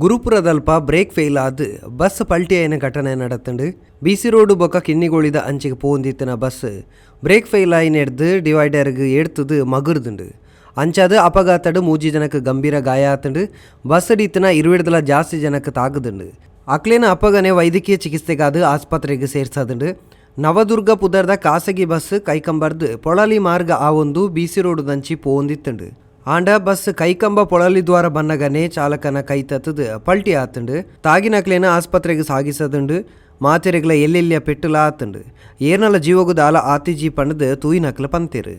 ಗುರುಪುರದಲ್ಪ break fail ಆದ್ bus ಪಲ್ಟಿಯಾಯಿನ ಘಟನೆ ನಡತ್ಂಡ್. ಬಿ.ಸಿ ರೋಡ್ ಬೊಕ್ಕ ಕಿನ್ನಿಗೋಳಿದ ಅಂಚಿಗ್ ಪೋವೊಂದಿತ್ತಿನ ಬಸ್ ಬ್ರೇಕ್ ಫೇಲ್ ಆಯಿನೆಡ್ದ್ ಡಿವೈಡರ್ಗ್ ಎಡ್ತ್ದ್ ಮಗುರ್ದ್ಂಡ್. ಅಂಚಾದ್ ಅಪಘಾತಡ್ ಮೂಜಿ ಜನಕ್ ಗಂಭೀರ ಗಾಯ ಆತ್ಂಡ್. ಬಸ್ಡ್ ಇತ್ತಿನ ಇರ್ವೆರ್ದ್ಲ ಜಾಸ್ತಿ ಜನಕ್ ತಾಗ್ದ್ಂಡ್. ಅಕ್ಲೆನ್ ಅಪಗನೇ ವೈದ್ಯಕೀಯ ಚಿಕಿತ್ಸೆಗಾದ್ ಆಸ್ಪತ್ರೆಗ್ ಸೇರ್ಸಾದ್ಂಡ್. ನವದುರ್ಗ ಪುದರ್ದ ಖಾಸಗಿ ಬಸ್ ಕೈಕಂಬರ್ದ್ ಪೊಳಲಿ ಮಾರ್ಗ ಆವೊಂದು ಬಿ.ಸಿ ರೋಡ್ ದಂಚಿ ಪೋವೊಂದಿತ್ತ್ಂಡ್. ಆಂಡ ಬಸ್ ಕೈಕಂಬ ಪೊಳಲಿ ದ್ವಾರ ಬನ್ನಗನೇ ಚಾಲಕನ ಕೈ ತತ್ತ್ದ್ ಪಲ್ಟಿ ಆತ್ಂಡ್. ತಾಗಿನಕ್ಲೆನ್ ಆಸ್ಪತ್ರೆಗ್ ಸಾಗಿಸದ್ಂಡ್. ಮಾತೆರೆಗ್ಲ ಎಲ್ಯ ಎಲ್ಯ ಪೆಟ್ಟ್ಲ ಆತ್ಂಡ್. ಏರ್ನಲ ಜೀವೊಗು ದಾಲ ಆತಿಜಿ ಪಂಡ್ದ್ ತೂಯಿನಕ್ಲ್ ಪಂತೆರ್.